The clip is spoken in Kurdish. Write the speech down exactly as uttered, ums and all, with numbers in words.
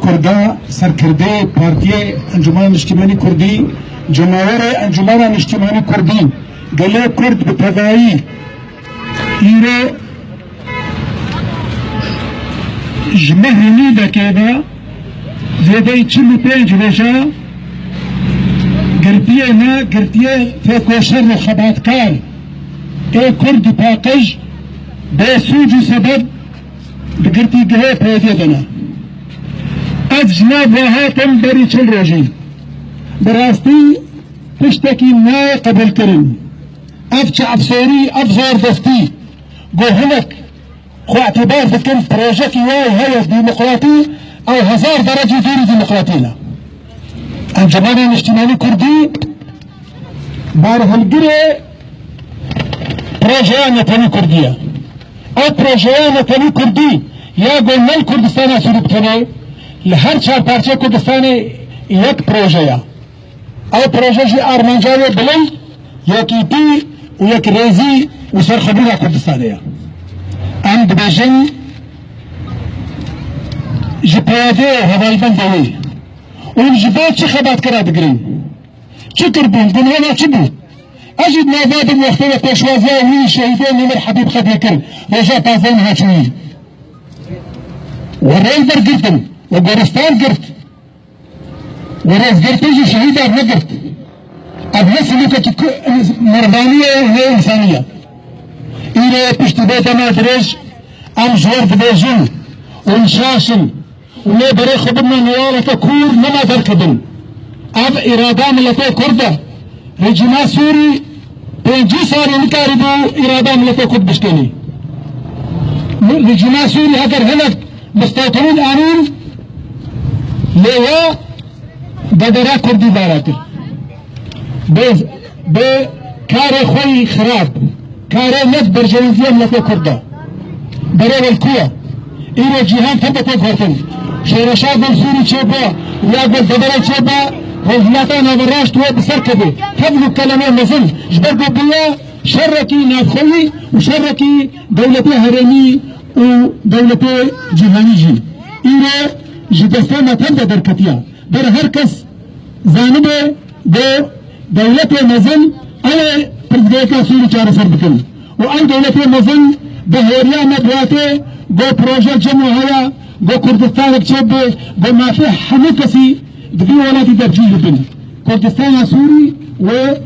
Kurda, serkirdê Partiyê Encûmena Niştîmanî Kurdî, cemawerê Encûmena Niştîmanî Kurdî, gelê Kurd bi tevayî îro ji mehê nîvekê ve zêdeyî çil û pênc roja girtiyê me, girtiyê têkoşer û xebatkar ê Kurd û paqij bê sûc û sebeb di girtîgehê P Y D'ê de ne. Ez ji nav we hatim berî çil rojî. Bi rastî tiştekî nayê qebûlkirin. Ev çavsêrî, ev zordestî ku hinek xwe îtibar dikin projekî wayê heye demokratî, ew hezar derecî dûrî demokratî ne. Encûmena Niştîmanî Kurdî berhilgirê projeya netenî Kurdî ye. Ev projeya netenî Kurdî ya ku ne li Kurdistana Sûrî bi tenê, li her çar parçeyê Kurdistanê yek proje ye. Ew proje jî armanca wê bilind, yekîtî û yekrêzî û serxwebûna Kurdistanê ye. Em dibêjin ji P Y D'ê hevalbendê wê. Hûn ji bo çi xebatkira digirin? Çi kirbûn? Gunhê me çi bû? Ez jî di nava bin wextê de pêşwaziya wî şehîdê Nêmir Hebîb Xedê kir, roja pazdeh meha çûyî. We rêl dergirtin, we goristan girt. We rêzgirtin jî şehîd ev negirt. Ev ne silûkekî ku-, mervanî ye û ne însanî ye. Îro piştî vê dema dirêj em ji we re dibêjin û nişaş in û lê berê xwe bidine newaleke kûr nema derkevin. Ev îrada miletê Kurd e. Rejîma Sûrî pêncî salî nikarîbû îrada miletê Kurd bişkênî. Rejîma Sûrî heger hinek mistewtinîn anîn, lê we bedera Kurdî dara kir. Bi, bi karê xwe yî xirab, karê ne di berjewendiya miletê Kurd de. Berê we li ku ye? Îro cîhan tev de tê guhertin. Şêreşa gel Sûrî çêbe, ya gel deverê çêbe, Rojhilata Naveraşt wê bi ser keve. Tev li kelemê mezin. Ji ber ku bûye şerekî navxweyî û şerekî dewletê herêmî û dewletê cîhanî jî. Îro ji destê me tev de derketiye. Ber her kes zanibe ku dewletê mezin ew ê pirsgirêka Sûrî çareser bikin. Û ew dewletê mezin bi hêriya me diwate ku proje cem û heye, ku Kurdistanek çêbibe, ku mafê hemû kesî di vî welatî de bi cî bibin. Kurdistana Sûrî wê